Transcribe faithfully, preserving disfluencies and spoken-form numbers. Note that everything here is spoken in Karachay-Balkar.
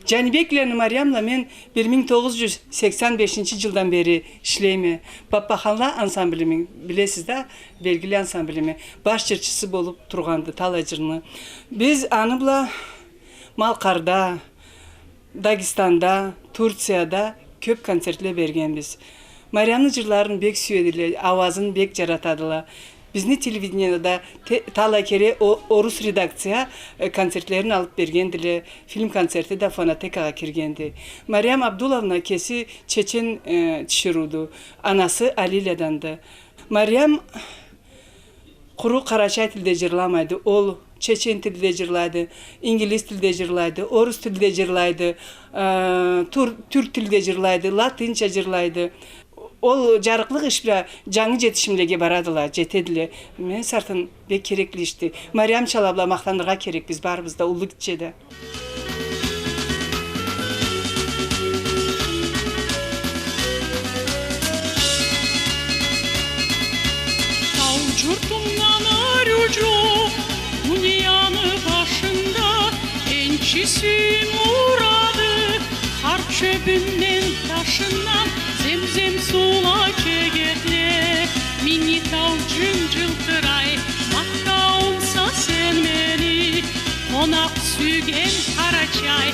Джанибекланы Мариямла мен бир минг тогъуз джюз сексен бешинчи джылдан бери ишлейме. Баппаханла ансамблими, билесиз да, белгили ансамблими баш джырчысы болуб тургъанды, талай джырны. Биз аны бла Малкъарда, Дагестанда, Турцияда кёб концертле бергенбиз. Мариямны джырларын бек сюедиле, ауазын бек джаратадыла. Бизни телевидениеда те-, талай кере о-, орус редакция, э, концертлерин алыб бергендиле, фильм концерти да фонотекагъа киргенди. Мариям Абдулловна кеси чечен, э, тиширыуду, анасы Алиляданды. Мариям къуру къарачай тилде джырламайды. Ол чечен тилде джырлайды, ингилиз тилде джырлайды, орус тилде джырлайды, э, тур-, тюрк тилде джырлайды, латынча джырлайды. Ол джарыкълыкъ иш бла джангы джетишимлеге барадыла, джетедиле. Мен сартын бек керекли ишди. Мариямчала бла махтаныргъа керекбиз барыбыз да, уллу-гитче да. Тау джуртумдан ариу джукъ дунияны башында энчи сюйюм урады. Хар чёбюнден, ташындан земзем суула чегетле. Минги Тау джын-джылтырай, махтауумса сен мени. Къонакъ сюйген Къарачай,